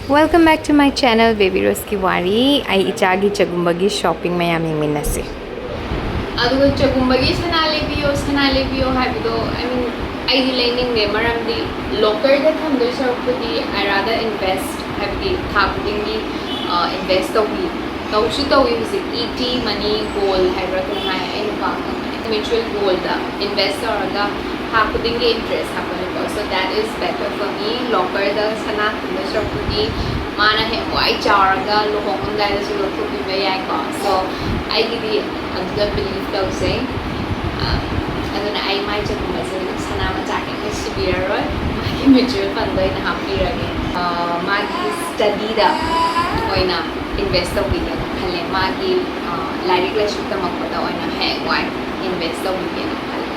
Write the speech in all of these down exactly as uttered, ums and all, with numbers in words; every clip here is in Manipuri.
Welcome back to my channel, Baby Rose ꯀꯤ ꯋꯥꯔꯤ꯫ ꯑꯩ ꯏꯆꯥꯒꯤ ꯆꯒꯨꯝꯕꯒꯤ shopping ꯃꯌꯥꯝ ꯌꯦꯡꯃꯤꯟꯅꯁꯤ꯫ ꯑꯗꯨꯒ ꯆꯒꯨꯝꯕꯒꯤ ꯁꯅꯥ ꯂꯩꯕꯤꯌꯣ, ꯁꯅꯥ ꯂꯩꯕꯤꯌꯣ ꯍꯥꯏꯕꯗꯣ, I mean, ꯑꯩꯗꯤ ꯂꯩꯅꯤꯡꯗꯦ꯫ ꯃꯔꯝꯗꯤ locker ꯗ ꯊꯝꯗꯣꯏ ꯁꯔꯨꯛꯄꯨꯗꯤ I rather invest, ꯍꯥꯏꯕꯗꯤ ꯊꯥ ꯈꯨꯗꯤꯡꯒꯤ, ꯑ, invest ꯇꯧꯕꯤ, ꯇꯧꯁꯨ ꯇꯧꯏ ꯍꯧꯖꯤꯛ E T Money, gold ꯍꯥꯏꯕ꯭ꯔꯥ ꯀꯩꯅꯣ ꯍꯥꯏ, ꯑꯩ ꯅꯨꯄꯥ ꯑꯃ mutual gold ꯗ invest ꯇꯧꯔꯒ ꯊꯥ ꯈꯨꯗꯤꯡꯒꯤ interest ꯍꯥꯞꯄꯅꯤꯀꯣ꯫ So that is better for me. Locker ꯗ ꯁꯅꯥ ꯊꯝꯗꯣꯏ ꯁꯔꯨꯛꯄꯨꯗꯤ ꯃꯥꯅ ꯍꯌꯦꯡꯋꯥꯏ ꯆꯥꯎꯔꯒ ꯂꯨꯍꯣꯡꯉꯝꯗꯥꯏꯗꯁꯨ ꯂꯧꯊꯣꯛꯄꯤꯕ ꯌꯥꯏꯀꯣ꯫ So ꯑꯩꯒꯤꯗꯤ ꯑꯗꯨꯗ believe ꯇꯧꯖꯩ꯫ ꯑ, ꯑꯗꯨꯅ ꯑꯩ ꯃꯥꯏ ꯆꯒꯨꯝꯕꯁꯦ ꯑꯗꯨꯝ ꯁꯅꯥ ꯃꯆꯥ ꯀꯩꯝꯇ ꯁꯤꯕꯤꯔꯔꯣꯏ꯫ ꯃꯥꯒꯤ mutual fund ꯗ ꯑꯣꯏꯅ ꯍꯥꯞꯄꯤꯔꯒꯦ꯫ ꯑ, ꯃꯥꯒꯤ study ꯗ ꯑꯣꯏꯅ invest ꯇꯧꯕꯤꯒꯦꯅ ꯈꯜꯂꯦ꯫ ꯃꯥꯒꯤ, ꯑ, ꯂꯥꯏꯔꯤꯛ ꯂꯥꯏꯁꯨ ꯇꯝꯃꯛꯄꯗ ꯑꯣꯏꯅ ꯍꯌꯦꯡꯋꯥꯏ invest ꯇꯧꯕꯤꯒꯦꯅ ꯈꯜꯂꯦ꯫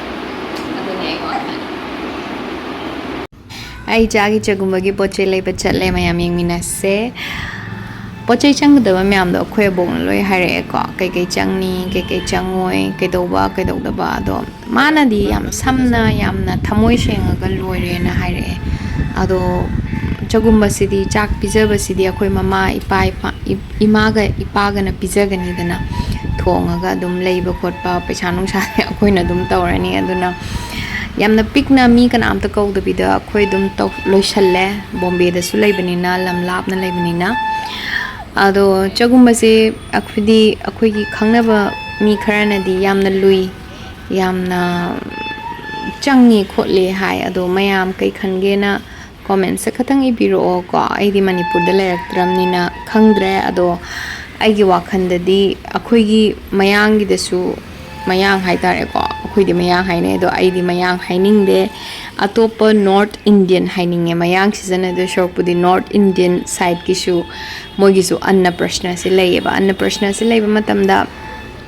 ꯑꯗꯨꯅꯦ ꯑꯩ ꯋꯥꯈꯜ꯫ ꯑꯩ ꯏꯆꯥꯒꯤ ꯆꯒꯨꯝꯕꯒꯤ ꯄꯣꯠ ꯆꯩ ꯂꯩꯕ ꯆꯠꯂꯦ, ꯃꯌꯥꯝ ꯌꯦꯡꯃꯤꯟꯅꯁꯦ꯫ ꯄꯣꯠ ꯆꯩ ꯆꯪꯒꯗꯕ ꯃꯌꯥꯝꯗꯣ ꯑꯩꯈꯣꯏ ꯑꯕꯣꯛꯅ ꯂꯣꯏ ꯍꯥꯏꯔꯛꯑꯦꯀꯣ, ꯀꯩꯀꯩ ꯆꯪꯅꯤ, ꯀꯩꯀꯩ ꯆꯪꯉꯣꯏ, ꯀꯩꯗꯧꯕ, ꯀꯩꯗꯧꯗꯕ꯫ ꯑꯗꯣ ꯃꯥꯅꯗꯤ ꯌꯥꯝ ꯁꯝꯅ, ꯌꯥꯝꯅ ꯊꯃꯣꯏ ꯁꯦꯡꯉꯒ ꯂꯣꯏꯔꯦꯅ ꯍꯥꯏꯔꯛꯑꯦ꯫ ꯑꯗꯣ ꯆꯒꯨꯝꯕꯁꯤꯗꯤ, ꯆꯥꯛ ꯄꯤꯖꯕꯁꯤꯗꯤ ꯑꯩꯈꯣꯏ ꯃꯃꯥ, ꯏꯄꯥ, ꯏꯄꯥ, ꯏ-, ꯏꯃꯥꯒ ꯏꯄꯥꯒꯅ ꯄꯤꯖꯒꯅꯤꯗꯅ, ꯊꯣꯡꯉꯒ ꯑꯗꯨꯝ ꯂꯩꯕ ꯈꯣꯠꯄ, ꯄꯩꯁꯥ ꯅꯨꯡꯁꯥ ꯑꯩꯈꯣꯏꯅ ꯑꯗꯨꯝ ꯇꯧꯔꯅꯤ꯫ ꯑꯗꯨꯅ ꯌꯥꯝꯅ ꯄꯤꯛꯅ, ꯃꯤ ꯀꯅꯥꯝꯇ ꯀꯧꯗꯕꯤꯗ ꯑꯩꯈꯣꯏ ꯑꯗꯨꯝ ꯇꯧ-, ꯂꯣꯏꯁꯜꯂꯦ꯫ ꯕꯣꯝꯕꯦꯗꯁꯨ ꯂꯩꯕꯅꯤꯅ, ꯂꯝ ꯂꯥꯞꯅ ꯂꯩꯕꯅꯤꯅ꯫ ꯑꯗꯣ ꯆꯒꯨꯝꯕꯁꯦ ꯑꯩꯈꯣꯏꯗꯤ, ꯑꯩꯈꯣꯏꯒꯤ ꯈꯪꯅꯕ ꯃꯤ ꯈꯔꯅꯗꯤ ꯌꯥꯝꯅ ꯂꯨꯏ, ꯌꯥꯝꯅ ꯆꯪꯉꯤ ꯈꯣꯠꯂꯤ ꯍꯥꯏ꯫ ꯑꯗꯣ ꯃꯌꯥꯝ ꯀꯩ ꯈꯟꯒꯦꯅ comment ꯁꯦ ꯈꯇꯪ ꯏꯕꯤꯔꯛꯑꯣ ꯀꯣ꯫ ꯑꯩꯗꯤ ꯃꯅꯤꯄꯨꯔꯗ ꯂꯩꯔꯛꯇ꯭ꯔꯕꯅꯤꯅ ꯈꯪꯗ꯭ꯔꯦ꯫ ꯑꯗꯣ ꯑꯩꯒꯤ ꯋꯥꯈꯜꯗꯗꯤ ꯑꯩꯈꯣꯏꯒꯤ ꯃꯌꯥꯡꯒꯤꯗꯁꯨ, ꯃꯌꯥꯡ ꯍꯥꯏꯇꯥꯔꯦꯀꯣ, ꯑꯩꯈꯣꯏꯗꯤ ꯃꯌꯥꯡ ꯍꯥꯏꯅꯩ, ꯑꯗꯣ ꯑꯩꯗꯤ ꯃꯌꯥꯡ ꯍꯥꯏꯅꯤꯡꯗꯦ꯫ ꯑꯇꯣꯞꯄ North Indian ꯍꯥꯏꯅꯤꯡꯉꯦ꯫ ꯃꯌꯥꯡ ꯁꯤꯖꯤꯟꯅꯗꯣꯏ ꯁꯔꯨꯛꯄꯨꯗꯤ North Indian side ꯀꯤꯁꯨ, ꯃꯣꯏꯒꯤꯁꯨ ꯑꯟꯅ ꯄ꯭ꯔꯁꯅꯁꯦ ꯂꯩꯌꯦꯕ꯫ ꯑꯟꯅ ꯄ꯭ꯔꯁꯅꯁꯦ ꯂꯩꯕ ꯃꯇꯝꯗ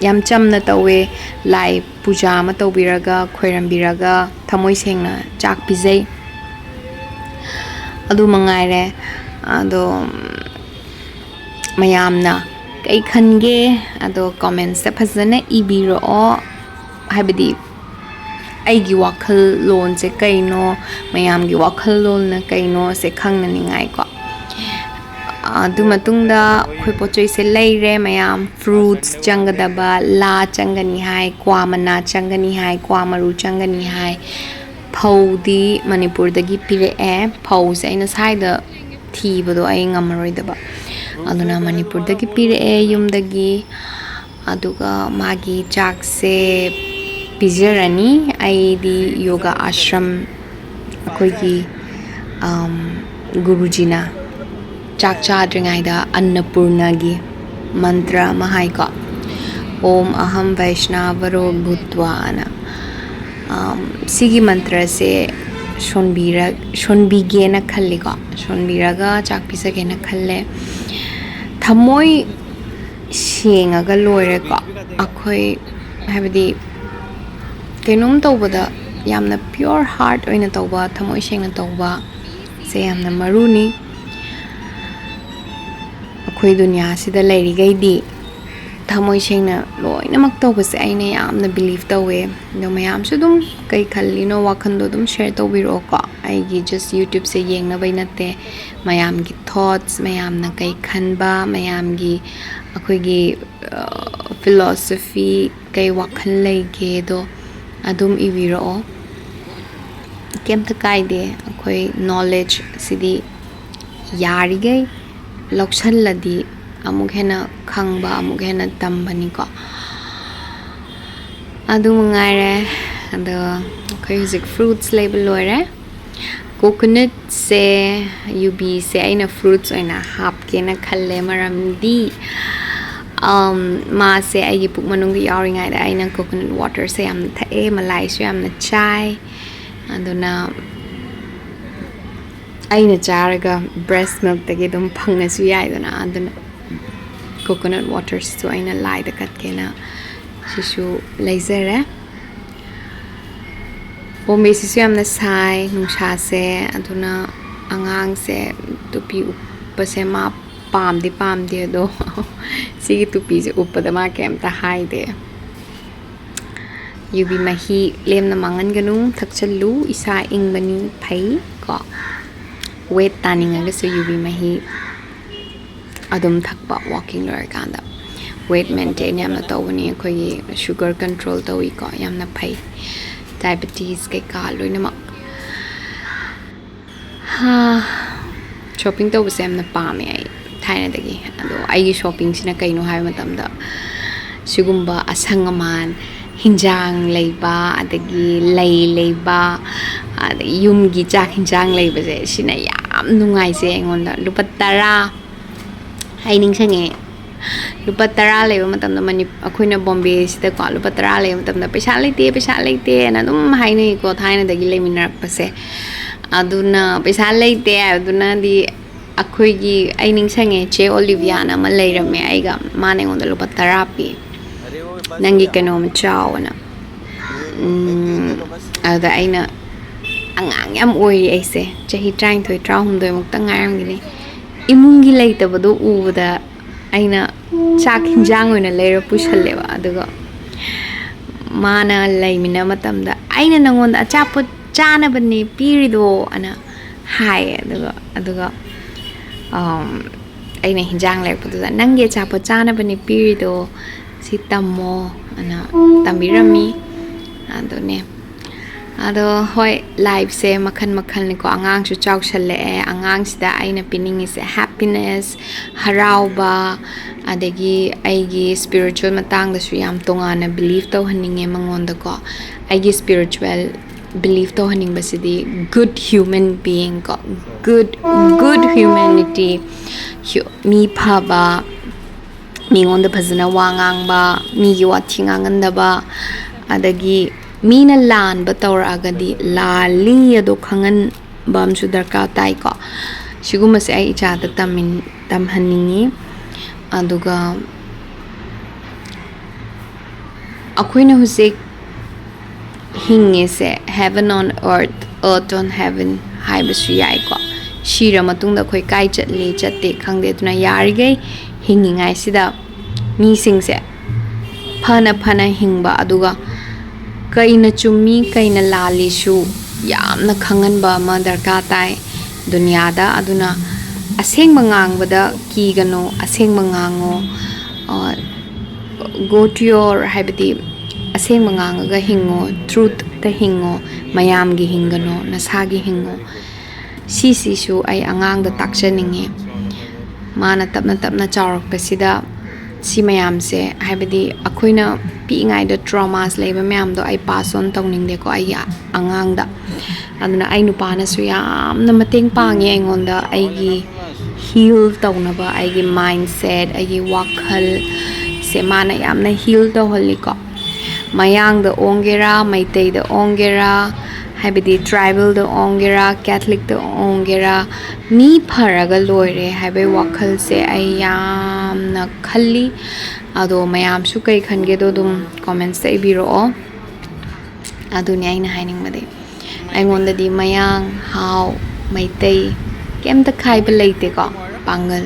ꯌꯥꯝ ꯆꯝꯅ ꯇꯧꯋꯦ꯫ ꯂꯥꯏ ꯄꯨꯖꯥ ꯑꯃ ꯇꯧꯕꯤꯔꯒ, ꯈꯣꯏꯔꯝꯕꯤꯔꯒ, ꯊꯃꯣꯏ ꯁꯦꯡꯅ ꯆꯥꯛ ꯄꯤꯖꯩ꯫ ꯑꯗꯨ ꯃꯉꯥꯏꯔꯦ꯫ ꯑꯗꯣ ꯃꯌꯥꯝꯅ ꯀꯩ ꯈꯟꯒꯦ? ꯑꯗꯣ comment ꯇ ꯐꯖꯅ ꯏꯕꯤꯔꯛꯑꯣ꯫ ꯍꯥꯏꯕꯗꯤ ꯑꯩꯒꯤ ꯋꯥꯈꯜꯂꯣꯟꯁꯦ ꯀꯩꯅꯣ, ꯃꯌꯥꯝꯒꯤ ꯋꯥꯈꯜꯂꯣꯟꯅ ꯀꯩꯅꯣꯁꯦ ꯈꯪꯅꯅꯤꯡꯉꯥꯏꯀꯣ꯫ ꯑꯗꯨ ꯃꯇꯨꯡꯗ ꯑꯩꯈꯣꯏ ꯄꯣꯠ ꯆꯩꯁꯦ ꯂꯩꯔꯦ ꯃꯌꯥꯝ꯫ ꯐ꯭ꯔꯨꯠꯁ ꯆꯪꯒꯗꯕ, ꯂꯥ ꯆꯪꯒꯅꯤ ꯍꯥꯏ, ꯀ꯭ꯋꯥ ꯃꯅꯥ ꯆꯪꯒꯅꯤ ꯍꯥꯏ, ꯀ꯭ꯋꯥ ꯃꯔꯨ ꯆꯪꯒꯅꯤ ꯍꯥꯏ꯫ ꯐꯧꯗꯤ ꯃꯅꯤꯄꯨꯔꯗꯒꯤ ꯄꯤꯔꯛꯑꯦ꯫ ꯐꯧꯁꯦ ꯑꯩꯅ ꯁ꯭ꯋꯥꯏꯗ ꯊꯤꯕꯗꯣ ꯑꯩ ꯉꯝꯃꯔꯣꯏꯗꯕ, ꯑꯗꯨꯅ ꯃꯅꯤꯄꯨꯔꯗꯒꯤ ꯄꯤꯔꯛꯑꯦ ꯌꯨꯝꯗꯒꯤ꯫ ꯑꯗꯨꯒ ꯃꯥꯒꯤ ꯆꯥꯛꯁꯦ ꯄꯤꯖꯔꯅꯤ꯫ ꯑꯩꯗꯤ ꯌꯣꯒꯥ ꯑꯥꯁ꯭ꯔꯝ, ꯑꯩꯈꯣꯏꯒꯤ, ꯑꯝ, ꯒꯨꯔꯨꯖꯤꯅ ꯆꯥꯛ ꯆꯥꯗ꯭ꯔꯤꯉꯩꯗ ꯑꯟꯅꯄꯨꯔꯅꯒꯤ ꯃꯟꯇ꯭ꯔ ꯑꯃ ꯍꯥꯏꯀꯣ, "ꯑꯣꯝ ꯑꯍꯝ ꯚꯩꯁ꯭ꯅꯥꯚꯔꯣ ꯚꯨꯠꯋꯥ" ꯑꯅ꯫ ꯑꯝ, ꯁꯤꯒꯤ ꯃꯟꯇ꯭ꯔꯁꯦ ꯁꯣꯟꯕꯤꯔ-, ꯁꯣꯟꯕꯤꯒꯦꯅ ꯈꯜꯂꯤꯀꯣ, ꯁꯣꯟꯕꯤꯔꯒ ꯆꯥꯛ ꯄꯤꯖꯒꯦꯅ ꯈꯜꯂꯦ꯫ ꯊꯃꯣꯏ ꯁꯦꯡꯉꯒ ꯂꯣꯏꯔꯦꯀꯣ꯫ ꯑꯩꯈꯣꯏ, ꯍꯥꯏꯕꯗꯤ, ꯀꯩꯅꯣꯝ ꯇꯧꯕꯗ ꯌꯥꯝꯅ pure heart ꯑꯣꯏꯅ ꯇꯧꯕ, ꯊꯃꯣꯏ ꯁꯦꯡꯅ ꯇꯧꯕ ꯁꯦ ꯌꯥꯝꯅ ꯃꯔꯨꯅꯤ꯫ ꯑꯩꯈꯣꯏ ꯗꯨꯅꯤꯌꯥꯁꯤꯗ ꯂꯩꯔꯤꯈꯩꯗꯤ ꯊꯃꯣꯏ ꯁꯦꯡꯅ ꯂꯣꯏꯅꯃꯛ ꯇꯧꯕꯁꯦ ꯑꯩꯅ ꯌꯥꯝꯅ believe ꯇꯧꯋꯦ꯫ ꯑꯗꯣ ꯃꯌꯥꯝꯁꯨ ꯑꯗꯨꯝ ꯀꯩ ꯈꯜꯂꯤꯅꯣ ꯋꯥꯈꯜꯗꯣ ꯑꯗꯨꯝ share ꯇꯧꯕꯤꯔꯛꯑꯣꯀꯣ꯫ ꯑꯩꯒꯤ just YouTubeꯁꯦ ꯌꯦꯡꯅꯕꯩ ꯅꯠꯇꯦ, ꯃꯌꯥꯝꯒꯤ thoughts, ꯃꯌꯥꯝꯅ ꯀꯩ ꯈꯟꯕ, ꯃꯌꯥꯝꯒꯤ ꯑꯩꯈꯣꯏꯒꯤ, ꯑ, philosophy, ꯀꯩ ꯋꯥꯈꯜ ꯂꯩꯒꯦꯗꯣ ꯑꯗꯨꯝ ꯏꯕꯤꯔꯛꯑꯣ꯫ ꯀꯩꯝꯇ ꯀꯥꯏꯗꯦ, ꯑꯩꯈꯣꯏ knowledge ꯁꯤꯗꯤ ꯌꯥꯔꯤꯈꯩ ꯂꯧꯁꯜꯂꯗꯤ ꯑꯃꯨꯛ ꯍꯦꯟꯅ ꯈꯪꯕ, ꯑꯃꯨꯛ ꯍꯦꯟꯅ ꯇꯝꯕꯅꯤꯀꯣ꯫ ꯑꯗꯨ ꯃꯉꯥꯏꯔꯦ꯫ ꯑꯗꯣ ꯑꯩꯈꯣꯏ ꯍꯧꯖꯤꯛ fruits ꯂꯩꯕ ꯂꯣꯏꯔꯦ꯫ Coconutꯁꯦ, ꯌꯨꯕꯤꯁꯦ ꯑꯩꯅ fruits ꯑꯣꯏꯅ ꯍꯥꯞꯀꯦꯅ ꯈꯜꯂꯦ, ꯃꯔꯝꯗꯤ, ꯑꯝ, ꯃꯥꯁꯦ ꯑꯩꯒꯤ ꯄꯨꯛ ꯃꯅꯨꯡꯗ ꯌꯥꯎꯔꯤꯉꯩꯗ ꯑꯩꯅ coconut waterꯁꯦ ꯌꯥꯝꯅ ꯊꯛꯑꯦ, ꯃꯂꯥꯏꯁꯨ ꯌꯥꯝꯅ ꯆꯥꯏ꯫ ꯑꯗꯨꯅ ꯑꯩꯅ ꯆꯥꯔꯒ breast milkꯇꯒꯤ ꯑꯗꯨꯝ ꯐꯪꯉꯁꯨ ꯌꯥꯏꯗꯅ, ꯑꯗꯨꯅ coconut waterꯁꯤꯁꯨ ꯑꯩꯅ ꯂꯥꯏꯗ ꯀꯠꯀꯦꯅ ꯁꯤꯁꯨ ꯂꯩꯖꯔꯦ꯫ ꯕꯣꯝꯕꯦꯁꯤꯁꯨ ꯌꯥꯝꯅ ꯁꯥꯏ ꯅꯨꯡꯁꯥꯁꯦ, ꯑꯗꯨꯅ ꯑꯉꯥꯡꯁꯦ ꯇꯨꯄꯤ ꯎꯞꯄꯁꯦ ꯃꯥ ꯄꯥꯝꯗꯤ ꯄꯥꯝꯗꯦ, ꯑꯗꯣ ꯁꯤꯒꯤ ꯇꯨꯄꯤꯁꯦ ꯎꯞꯄꯗ ꯃꯥ ꯀꯩꯝꯇ ꯍꯥꯏꯗꯦ꯫ ꯌꯨꯕꯤ ꯃꯍꯤ ꯂꯦꯝꯅ ꯃꯥꯡꯍꯟꯒꯅꯨ, ꯊꯛꯆꯜꯂꯨ, ꯏꯁꯥ ꯏꯪꯕꯅꯤ ꯐꯩ ꯀꯣ꯫ Weight ꯇꯥꯅꯤꯡꯉꯒꯁꯨ ꯌꯨꯕꯤ ꯃꯍꯤ ꯑꯗꯨꯝ ꯊꯛꯄ walking ꯂꯣꯏꯔꯀꯥꯟꯗ꯫ Weight maintain ꯌꯥꯝꯅ ꯇꯧꯕꯅꯤ, ꯑꯩꯈꯣꯏꯒꯤ sugar control ꯇꯧꯏꯀꯣ, ꯌꯥꯝꯅ ꯐꯩ, diabetes ꯀꯩꯀꯥ ꯂꯣꯏꯅꯃꯛ꯫ ꯍꯥ, shopping ꯇꯧꯕꯁꯦ ꯌꯥꯝꯅ ꯄꯥꯝꯃꯦ ꯑꯩ ꯊꯥꯏꯅꯗꯒꯤ꯫ ꯑꯗꯣ ꯑꯩꯒꯤ shoppingꯁꯤꯅ ꯀꯩꯅꯣ ꯍꯥꯏꯕ ꯃꯇꯝꯗ, ꯁꯤꯒꯨꯝꯕ ꯑꯁꯪ ꯑꯃꯥꯟ, ꯍꯤꯟꯖꯥꯡ ꯂꯩꯕ, ꯑꯗꯒꯤ ꯂꯩ ꯂꯩꯕ, ꯑꯗꯒꯤ ꯌꯨꯝꯒꯤ ꯆꯥꯛ ꯍꯤꯟꯖꯥꯡ ꯂꯩꯕꯁꯦ, ꯁꯤꯅ ꯌꯥꯝ ꯅꯨꯡꯉꯥꯏꯖꯩ ꯑꯩꯉꯣꯟꯗ꯫ ꯂꯨꯄꯥ ꯇꯔꯥ, ꯑꯩ ꯅꯤꯡꯁꯤꯡꯉꯦ, ꯂꯨꯄꯥ ꯇꯔꯥ ꯂꯩꯕ ꯃꯇꯝꯗ, ꯃꯅꯤ-, ꯑꯩꯈꯣꯏꯅ ꯕꯣꯝꯕꯦꯁꯤꯗꯀꯣ, ꯂꯨꯄꯥ ꯇꯔꯥ ꯂꯩꯕ ꯃꯇꯝꯗ "ꯄꯩꯁꯥ ꯂꯩꯇꯦ, ꯄꯩꯁꯥ ꯂꯩꯇꯦꯅ" ꯑꯗꯨꯝ ꯍꯥꯏꯅꯩꯀꯣ, ꯊꯥꯏꯅꯗꯒꯤ ꯂꯩꯃꯤꯟꯅꯔꯛꯄꯁꯦ꯫ ꯑꯗꯨꯅ ꯄꯩꯁꯥ ꯂꯩꯇꯦ ꯍꯥꯏꯕꯗꯨꯅꯗꯤ ꯑꯩꯈꯣꯏꯒꯤ, ꯑꯩ ꯅꯤꯡꯁꯤꯡꯉꯦ, ꯆꯦ ꯑꯣꯂꯤꯚꯤꯌꯥꯅ ꯑꯃ ꯂꯩꯔꯝꯃꯦ ꯑꯩꯒ, ꯃꯥꯅ ꯑꯩꯉꯣꯟꯗ ꯂꯨꯄꯥ ꯇꯔꯥ ꯄꯤ, "ꯅꯪꯒꯤ ꯀꯩꯅꯣꯝꯃ ꯆꯥꯎꯑꯣꯅ"꯫ ꯎꯝ, ꯑꯗꯨꯗ ꯑꯩꯅ, ꯑꯉꯥꯡ ꯌꯥꯝ ꯑꯣꯏꯔꯤ ꯑꯩꯁꯦ, ꯆꯍꯤ ꯇꯔꯥꯅꯤꯊꯣꯏ, ꯇꯔꯥꯍꯨꯝꯗꯣꯏꯃꯨꯛꯇ ꯉꯥꯏꯔꯝꯒꯅꯤ꯫ ꯏꯃꯨꯡꯒꯤ ꯂꯩꯇꯕꯗꯣ ꯎꯕꯗ ꯑꯩꯅ ꯆꯥꯛ ꯍꯤꯟꯖꯥꯡ ꯑꯣꯏꯅ ꯂꯩꯔ ꯄꯨꯁꯜꯂꯦꯕ꯫ ꯑꯗꯨꯒ ꯃꯥꯅ ꯂꯩꯃꯤꯟꯅꯕ ꯃꯇꯝꯗ, "ꯑꯩꯅ ꯅꯪꯉꯣꯟꯗ ꯑꯆꯥꯄꯣꯠ ꯆꯥꯅꯕꯅꯦ ꯄꯤꯔꯤꯗꯣ" ꯑꯅ ꯍꯥꯏꯌꯦ꯫ ꯑꯗꯨꯒ, ꯑꯗꯨꯒ, ꯑꯝ, ꯑꯩꯅ ꯍꯤꯟꯖꯥꯡ ꯂꯩꯔꯛꯄꯗꯨꯗ, "ꯅꯪꯒꯤ ꯑꯆꯥꯄꯣꯠ ꯆꯥꯅꯕꯅꯦ ꯄꯤꯔꯤꯗꯣ, ꯁꯤ ꯇꯝꯃꯣ" ꯑꯅ ꯇꯝꯕꯤꯔꯝꯃꯤ꯫ ꯑꯗꯨꯅꯦ꯫ ꯑꯗꯣ ꯍꯣꯏ, lifeꯁꯦ ꯃꯈꯜ ꯃꯈꯜꯅꯤꯀꯣ꯫ ꯑꯉꯥꯡꯁꯨ ꯆꯥꯎꯁꯜꯂꯛꯑꯦ꯫ ꯑꯉꯥꯡꯁꯤꯗ ꯑꯩꯅ ꯄꯤꯅꯤꯡꯉꯤꯁꯦ happiness, ꯍꯔꯥꯎꯕ, ꯑꯗꯒꯤ ꯑꯩꯒꯤ spiritual ꯃꯇꯥꯡꯗꯁꯨ ꯌꯥꯝ ꯇꯣꯉꯥꯟꯅ believe ꯇꯧꯍꯟꯅꯤꯡꯉꯦ ꯃꯉꯣꯟꯗꯀꯣ꯫ ꯑꯩꯒꯤ spiritual believe ꯇꯧꯍꯟꯅꯤꯡꯕꯁꯤꯗꯤ good human being ꯀꯣ, good, good humanity, hu-, ꯃꯤ ꯐꯕ, ꯃꯤꯉꯣꯟꯗ ꯐꯖꯅ ꯋꯥ ꯉꯥꯡꯕ, ꯃꯤꯒꯤ ꯋꯥꯊꯤ ꯉꯥꯡꯍꯟꯗꯕ, ꯑꯗꯒꯤ ꯃꯤꯅ ꯂꯥꯟꯕ ꯇꯧꯔꯛꯑꯒꯗꯤ ꯂꯥꯜꯂꯤ ꯑꯗꯣ ꯈꯪꯍꯟꯕ ꯑꯃꯁꯨ ꯗꯔꯀꯥꯔ ꯇꯥꯏꯀꯣ꯫ ꯁꯤꯒꯨꯝꯕꯁꯦ ꯑꯩ ꯏꯆꯥꯗ ꯇꯝꯃꯤꯟ-, ꯇꯝꯍꯟꯅꯤꯡꯉꯤ꯫ ꯑꯗꯨꯒ ꯑꯩꯈꯣꯏꯅ ꯍꯧꯖꯤꯛ ꯍꯤꯡꯉꯤꯁꯦ heaven on earth, earth on heaven ꯍꯥꯏꯕꯁꯨ ꯌꯥꯏꯀꯣ꯫ ꯁꯤꯔ ꯃꯇꯨꯡꯗ ꯑꯩꯈꯣꯏ ꯀꯥꯏ ꯆꯠꯂꯤ ꯆꯠꯇꯦ ꯈꯪꯗꯦ꯫ ꯑꯗꯨꯅ ꯌꯥꯔꯤꯈꯩ ꯍꯤꯡꯉꯤꯉꯥꯏꯁꯤꯗ ꯃꯤꯁꯤꯡꯁꯦ ꯐꯅ ꯐꯅ ꯍꯤꯡꯕ, ꯑꯗꯨꯒ ꯀꯩꯅ ꯆꯨꯝꯃꯤ, ꯀꯩꯅ ꯂꯥꯜꯂꯤꯁꯨ ꯌꯥꯝꯅ ꯈꯪꯍꯟꯕ ꯑꯃ ꯗꯔꯀꯥꯔ ꯇꯥꯏ ꯗꯨꯅꯤꯌꯥꯗ꯫ ꯑꯗꯨꯅ ꯑꯁꯦꯡꯕ ꯉꯥꯡꯕꯗ ꯀꯤꯒꯅꯨ, ꯑꯁꯦꯡꯕ ꯉꯥꯡꯉꯣ꯫ ꯑ, go to your, ꯍꯥꯏꯕꯗꯤ ꯑꯁꯦꯡꯕ ꯉꯥꯡꯉꯒ ꯍꯤꯡꯉꯣ, truthꯇ ꯍꯤꯡꯉꯣ, ꯃꯌꯥꯝꯒꯤ ꯍꯤꯡꯒꯅꯨ, ꯅꯁꯥꯒꯤ ꯍꯤꯡꯉꯣ꯫ ꯁꯤꯁꯤꯁꯨ ꯑꯩ ꯑꯉꯥꯡꯗ ꯇꯥꯛꯆꯅꯤꯡꯉꯤ꯫ ꯃꯥꯅ ꯇꯞꯅ ꯇꯞꯅ ꯆꯥꯎꯔꯛꯄꯁꯤꯗ ꯁꯤ ꯃꯌꯥꯝꯁꯦ, ꯍꯥꯏꯕꯗꯤ ꯑꯩꯈꯣꯏꯅ ꯄꯤꯛꯏꯉꯩꯗ traumas ꯂꯩꯕ ꯃꯌꯥꯝꯗꯣ ꯑꯩ pass on ꯇꯧꯅꯤꯡꯗꯦꯀꯣ ꯑꯩꯒꯤ ꯑꯉꯥꯡꯗ꯫ ꯑꯗꯨꯅ ꯑꯩ ꯅꯨꯄꯥꯅꯁꯨ ꯌꯥꯝꯅ ꯃꯇꯦꯡ ꯄꯥꯡꯉꯦ ꯑꯩꯉꯣꯟꯗ, ꯑꯩꯒꯤ heal ꯇꯧꯅꯕ, ꯑꯩꯒꯤ mindset, ꯑꯩꯒꯤ ꯋꯥꯈꯜꯁꯦ ꯃꯥꯅ ꯌꯥꯝꯅ heal ꯇꯧꯍꯜꯂꯤꯀꯣ꯫ ꯃꯌꯥꯡꯗ ꯑꯣꯟꯒꯦꯔꯥ, ꯃꯩꯇꯩꯗ ꯑꯣꯟꯒꯦꯔꯥ, ꯍꯥꯏꯕꯗꯤ tribalꯗ ꯑꯣꯟꯒꯦꯔꯥ, Catholicꯇ ꯑꯣꯟꯒꯦꯔꯥ, ꯃꯤ ꯐꯔꯒ ꯂꯣꯏꯔꯦ ꯍꯥꯏꯕꯒꯤ ꯋꯥꯈꯜꯁꯦ ꯑꯩ ꯌꯥꯝꯅ ꯈꯜꯂꯤ꯫ ꯑꯗꯣ ꯃꯌꯥꯝꯁꯨ ꯀꯩ ꯈꯟꯒꯦꯗꯣ ꯑꯗꯨꯝ commentsꯇ ꯏꯕꯤꯔꯛꯑꯣ꯫ ꯑꯗꯨꯅꯤ ꯑꯩꯅ ꯍꯥꯏꯅꯤꯡꯕꯗꯤ꯫ ꯑꯩꯉꯣꯟꯗꯗꯤ ꯃꯌꯥꯡ, ꯍꯥꯎ, ꯃꯩꯇꯩ ꯀꯩꯝꯇ ꯈꯥꯏꯕ ꯂꯩꯇꯦꯀꯣ꯫ ꯄꯥꯡꯒꯜ,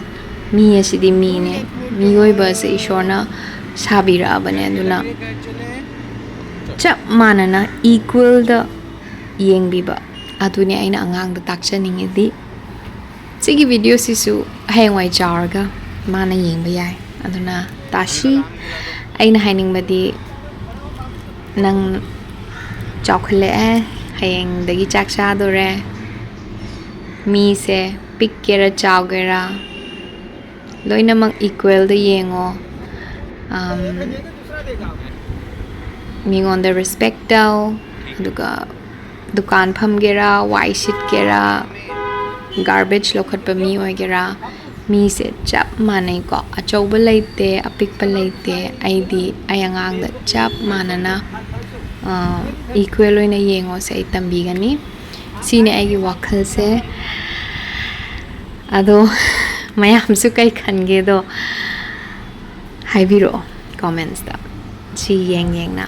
ꯃꯤ ꯑꯁꯤꯗꯤ ꯃꯤꯅꯦ, ꯃꯤꯑꯣꯏꯕ ꯑꯁꯦ ꯏꯁꯣꯔꯅ ꯁꯥꯕꯤꯔꯛꯑꯕꯅꯦ꯫ ꯑꯗꯨꯅ ꯆꯞ ꯃꯥꯟꯅꯅ equalꯗ ꯌꯦꯡꯕꯤꯕ, ꯑꯗꯨꯅꯦ ꯑꯩꯅ ꯑꯉꯥꯡꯗ ꯇꯥꯛꯆꯅꯤꯡꯉꯤꯗꯤ꯫ ꯁꯤꯒꯤ videoꯁꯤꯁꯨ ꯍꯌꯦꯡꯋꯥꯏ ꯆꯥꯎꯔꯒ ꯃꯥꯅ ꯌꯦꯡꯕ ꯌꯥꯏ꯫ ꯑꯗꯨꯅ ꯇꯥꯁꯤ, ꯑꯩꯅ ꯍꯥꯏꯅꯤꯡꯕꯗꯤ ꯅꯪ ꯆꯥꯎꯈꯠꯂꯛꯑꯦ, ꯍꯌꯦꯡꯗꯒꯤ ꯆꯥꯛ ꯆꯥꯗꯣꯔꯦ꯫ ꯃꯤꯁꯦ ꯄꯤꯛꯀꯦꯔꯥ ꯆꯥꯎꯒꯦꯔꯥ ꯂꯣꯏꯅꯃꯛ equalꯗ ꯌꯦꯡꯉꯣ꯫ ꯑꯝ, ꯃꯤꯉꯣꯟꯗ respect ꯇꯧ, ꯑꯗꯨꯒ ꯗꯨꯀꯥꯟ ꯐꯝꯒꯦꯔꯥ, ꯋꯥꯏ ꯁꯤꯠꯀꯦꯔꯥ, garbage ꯂꯧꯈꯠꯄ ꯃꯤ ꯑꯣꯏꯒꯦꯔꯥ, ꯃꯤꯁꯦ ꯆꯞ ꯃꯥꯟꯅꯩꯀꯣ꯫ ꯑꯆꯧꯕ ꯂꯩꯇꯦ, ꯑꯄꯤꯛꯄ ꯂꯩꯇꯦ꯫ ꯑꯩꯗꯤ ꯑꯩ ꯑꯉꯥꯡꯗ ꯆꯞ ꯃꯥꯟꯅꯅ, ꯑ, equal ꯑꯣꯏꯅ ꯌꯦꯡꯉꯣꯁꯦ ꯑꯩ ꯇꯝꯕꯤꯒꯅꯤ꯫ ꯁꯤꯅꯦ ꯑꯩꯒꯤ ꯋꯥꯈꯜꯁꯦ꯫ ꯑꯗꯣ ꯃꯌꯥꯝꯁꯨ ꯀꯩ ꯈꯟꯒꯦꯗꯣ ꯍꯥꯏꯕꯤꯔꯛꯑꯣ commentsꯇ꯫ ꯁꯤ ꯌꯦꯡ ꯌꯦꯡꯅ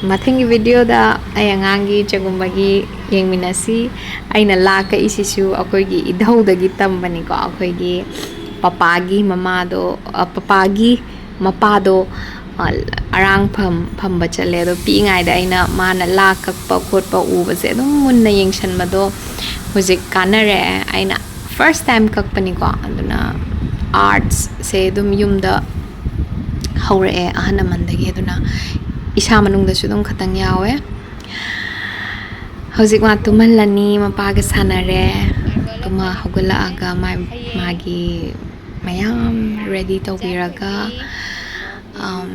ꯃꯊꯪꯒꯤ videoꯗ ꯑꯩ ꯑꯉꯥꯡꯒꯤ ꯆꯒꯨꯝꯕꯒꯤ ꯌꯦꯡꯃꯤꯟꯅꯁꯤ꯫ ꯑꯩꯅ ꯂꯥ ꯀꯛꯏꯁꯤꯁꯨ ꯑꯩꯈꯣꯏꯒꯤ ꯏꯙꯧꯗꯒꯤ ꯇꯝꯕꯅꯤꯀꯣ꯫ ꯑꯩꯈꯣꯏꯒꯤ ꯄꯄꯥꯒꯤ ꯃꯃꯥꯗꯣ, ꯑ, ꯄꯄꯥꯒꯤ ꯃꯄꯥꯗꯣ, ꯑ, ꯑꯔꯥꯡꯐꯝ ꯐꯝꯕ ꯆꯠꯂꯦ꯫ ꯑꯗꯣ ꯄꯤꯛꯏꯉꯩꯗ ꯑꯩꯅ ꯃꯥꯅ ꯂꯥ ꯀꯛꯄ ꯈꯣꯠꯄ ꯎꯕꯁꯦ ꯑꯗꯨꯝ ꯃꯨꯟꯅ ꯌꯦꯡꯁꯟꯕꯗꯣ ꯍꯧꯖꯤꯛ ꯀꯥꯟꯅꯔꯦ꯫ ꯑꯩꯅ First time ꯀꯛꯄꯅꯤꯀꯣ, ꯑꯗꯨꯅ artsꯁꯦ ꯑꯗꯨꯝ ꯌꯨꯝꯗ ꯍꯧꯔꯛꯑꯦ ꯑꯍꯜ ꯂꯃꯟꯗꯒꯤ, ꯑꯗꯨꯅ ꯏꯁꯥ ꯃꯅꯨꯡꯗꯁꯨ ꯑꯗꯨꯝ ꯈꯇꯪ ꯌꯥꯎꯋꯦ꯫ ꯍꯧꯖꯤꯛ ꯃꯥ ꯇꯨꯝꯍꯜꯂꯅꯤ, ꯃꯄꯥꯒ ꯁꯥꯟꯅꯔꯦ꯫ ꯇꯨꯝꯃ ꯍꯧꯒꯠꯂꯛꯑꯒ ꯃꯥ-, ꯃꯥꯒꯤ ꯃꯌꯥꯝ ready ꯇꯧꯕꯤꯔꯒ, um,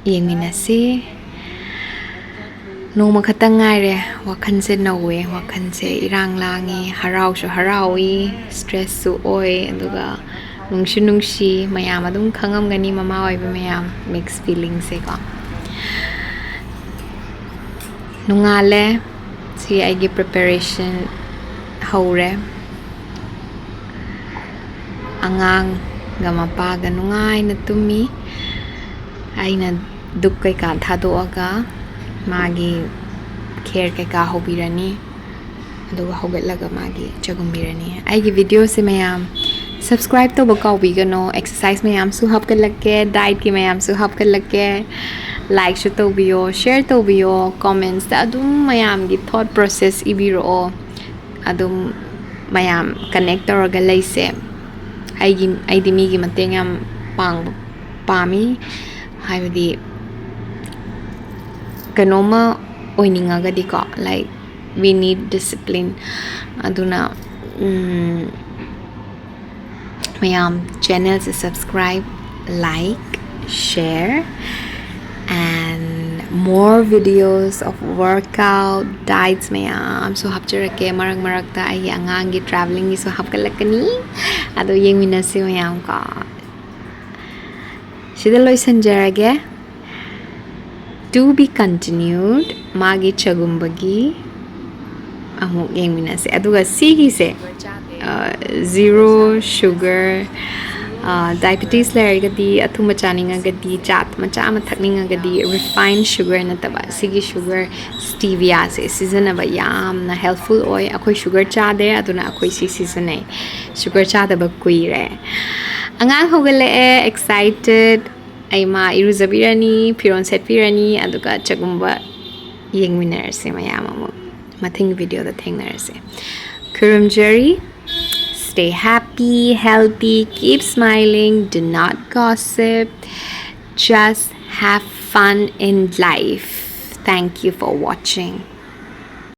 ꯌꯦꯡꯃꯤꯟꯅꯁꯤ꯫ ꯅꯣꯡꯃ ꯈꯛꯇꯪ ꯉꯥꯏꯔꯦ, ꯋꯥꯈꯜꯁꯦ ꯅꯧꯋꯦ, ꯋꯥꯈꯜꯁꯦ ꯏꯔꯥꯡ ꯂꯥꯡꯉꯤ, ꯍꯔꯥꯎꯁꯨ ꯍꯔꯥꯎꯏ, stressꯁꯨ ꯑꯣꯏ, ꯑꯗꯨꯒ ꯅꯨꯡꯁꯨ ꯅꯨꯡꯁꯤ꯫ ꯃꯌꯥꯝ ꯑꯗꯨꯝ ꯈꯪꯉꯝꯒꯅꯤ, ꯃꯃꯥ ꯑꯣꯏꯕ ꯃꯌꯥꯝ, mix feelingꯁꯦꯀꯣ꯫ ꯅꯣꯡꯉꯥꯜꯂꯦ꯫ ꯁꯤ ꯑꯩꯒꯤ preparation ꯍꯧꯔꯦ꯫ ꯑꯉꯥꯡꯒ ꯃꯄꯥꯒ ꯅꯨꯡꯉꯥꯏꯅ ꯇꯨꯝꯃꯤ꯫ ꯑꯩꯅ ꯙꯨꯞ ꯀꯩꯀꯥ ꯊꯥꯗꯣꯛꯑꯒ ꯃꯥꯒꯤ ꯈꯦꯔ ꯀꯩꯀꯥ ꯍꯧꯕꯤꯔꯅꯤ꯫ ꯑꯗꯨꯒ ꯍꯧꯒꯠꯂꯒ ꯃꯥꯒꯤ ꯆꯒꯨꯝꯕꯤꯔꯅꯤ꯫ ꯑꯩꯒꯤ videoꯁꯦ ꯃꯌꯥꯝ subscribe ꯇꯧꯕ ꯀꯥꯎꯕꯤꯒꯅꯣ꯫ Exercise ꯃꯌꯥꯝꯁꯨ ꯍꯥꯞꯀꯠꯂꯛꯀꯦ, dietꯀꯤ ꯃꯌꯥꯝꯁꯨ ꯍꯥꯞꯀꯠꯂꯛꯀꯦ꯫ Likeꯁꯨ ꯇꯧꯕꯤꯌꯣ, share ꯇꯧꯕꯤꯌꯣ, commentsꯇ ꯑꯗꯨꯝ ꯃꯌꯥꯝꯒꯤ thought process ꯏꯕꯤꯔꯛꯑꯣ꯫ ꯑꯗꯨꯝ ꯃꯌꯥꯝ connect ꯇꯧꯔꯒ ꯂꯩꯁꯦ꯫ ꯑꯩꯒꯤ, ꯑꯩꯗꯤ ꯃꯤꯒꯤ ꯃꯇꯦꯡ ꯌꯥꯝ ꯄꯥꯡꯕ ꯄꯥꯝꯃꯤ, ꯍꯥꯏꯕꯗꯤ ꯀꯩꯅꯣꯝꯃ ꯑꯣꯏꯅꯤꯡꯉꯒꯗꯤꯀꯣ, like, we need discipline꯫ ꯑꯗꯨꯅ, ꯎꯝ, ꯃꯌꯥꯝ channelꯁꯦ subscribe, like, share, and more videos of workout, diets ꯃꯌꯥꯝꯁꯨ ꯍꯥꯞꯆꯔꯛꯀꯦ꯫ ꯃꯔꯛ ꯃꯔꯛꯇ ꯑꯩꯒꯤ ꯑꯉꯥꯡꯒꯤ travelingꯒꯤꯁꯨ ꯍꯥꯞꯀꯠꯂꯛꯀꯅꯤ꯫ ꯑꯗꯣ ꯌꯦꯡꯃꯤꯟꯅꯁꯤ ꯃꯌꯥꯝ ꯀꯣ꯫ ꯁꯤꯗ ꯂꯣꯏꯁꯤꯟꯖꯔꯒꯦ꯫ To be continued, ꯃꯥꯒꯤ ꯆꯒꯨꯝꯕꯒꯤ ꯑꯃꯨꯛ ꯌꯦꯡꯃꯤꯟꯅꯁꯦ꯫ ꯑꯗꯨꯒ ꯁꯤꯒꯤꯁꯦ, ꯑ, zero sugar, ꯑ, diabetes ꯂꯩꯔꯒꯗꯤ, ꯑꯊꯨꯝꯕ ꯆꯥꯅꯤꯡꯉꯒꯗꯤ, ꯆꯥ ꯃꯆꯥ ꯑꯃ ꯊꯛꯅꯤꯡꯉꯒꯗꯤ, refined sugar ꯅꯠꯇꯕ, ꯁꯤꯒꯤ sugar steviaꯁꯦ ꯁꯤꯖꯤꯟꯅꯕ ꯌꯥꯝꯅ helpful ꯑꯣꯏ꯫ ꯑꯩꯈꯣꯏ sugar ꯆꯥꯗꯦ, ꯑꯗꯨꯅ ꯑꯩꯈꯣꯏ ꯁꯤ ꯁꯤꯖꯤꯟꯅꯩ꯫ Sugar ꯆꯥꯗꯕ ꯀꯨꯏꯔꯦ꯫ ꯑꯉꯥꯡ ꯍꯧꯒꯠꯂꯛꯑꯦ, excited꯫ ꯑꯩ ꯃꯥ ꯏꯔꯨꯖꯕꯤꯔꯅꯤ, ꯐꯤꯔꯣꯜ ꯁꯦꯠꯄꯤꯔꯅꯤ, ꯑꯗꯨꯒ ꯆꯒꯨꯝꯕ ꯌꯦꯡꯃꯤꯟꯅꯔꯁꯦ ꯃꯌꯥꯝ ꯑꯃꯨꯛ꯫ ꯃꯊꯪꯒꯤ videoꯗ ꯊꯦꯡꯅꯔꯁꯦ꯫ ꯈꯨꯔꯨꯝꯖꯔꯤ꯫ Stay happy, healthy, keep smiling, do not gossip, just have fun in life. Thank you for watching.